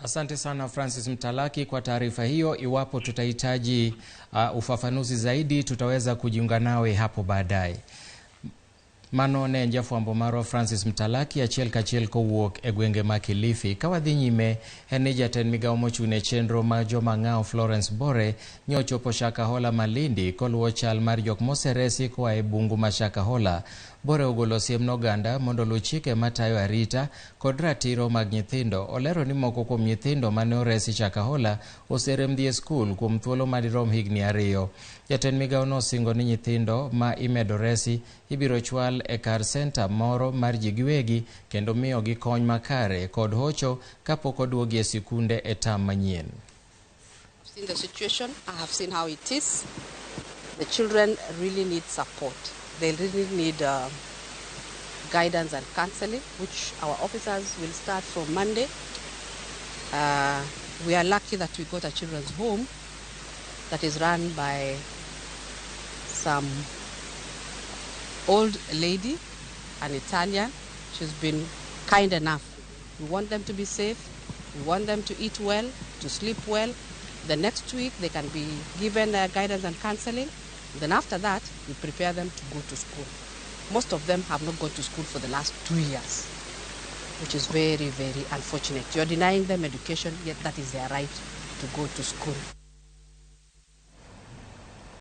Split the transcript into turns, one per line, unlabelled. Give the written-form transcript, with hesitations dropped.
Asante sana Francis Mtalaki kwa taarifa hiyo. Iwapo tutahitaji ufafanuzi zaidi, tutaweza kujiunga nawe hapo baadaye. Mano ne en jafwambo marwa Francis Mtalaki achiel kachiel kowuok e gwenge ma Kilifi. Ka wadhi nyime en ni jatend migawo mochung' ne chenro mag joma ng'awo Florence Bore nyochopo Shakahola Malindi koluwo chal mar jok moseresi koa e bungu ma Shakahola. Bore ogolo siem ne oganda mondo oluw chike matayo arita kod ratiro mag nyithindo. Olero ni moko kuom nyithindo mane oresi Shakahola oserem dhi e skul kuom thuolo madirom higni 2. Jatend migawo nosingo ni nyithindo ma imedo resi ibiro chwal e kar senta moro mar ji giwegi kendo miyogi kony makare kod hocho kapok oduogi e sikunde e tam manyien.
I've seen the situation, I have seen how it is. The children really need support. They really need guidance and counseling, which our officers will start from Monday. We are lucky that we got a children's home that is run by some old lady, an Italian. She's been kind enough. We want them to be safe. We want them to eat well, to sleep well. The next week they can be given guidance and counseling. Then after that, we prepare them to go to school. Most of them have not gone to school for the last 2 years, which is very, very unfortunate. You're denying them education, yet that is their right to go to school.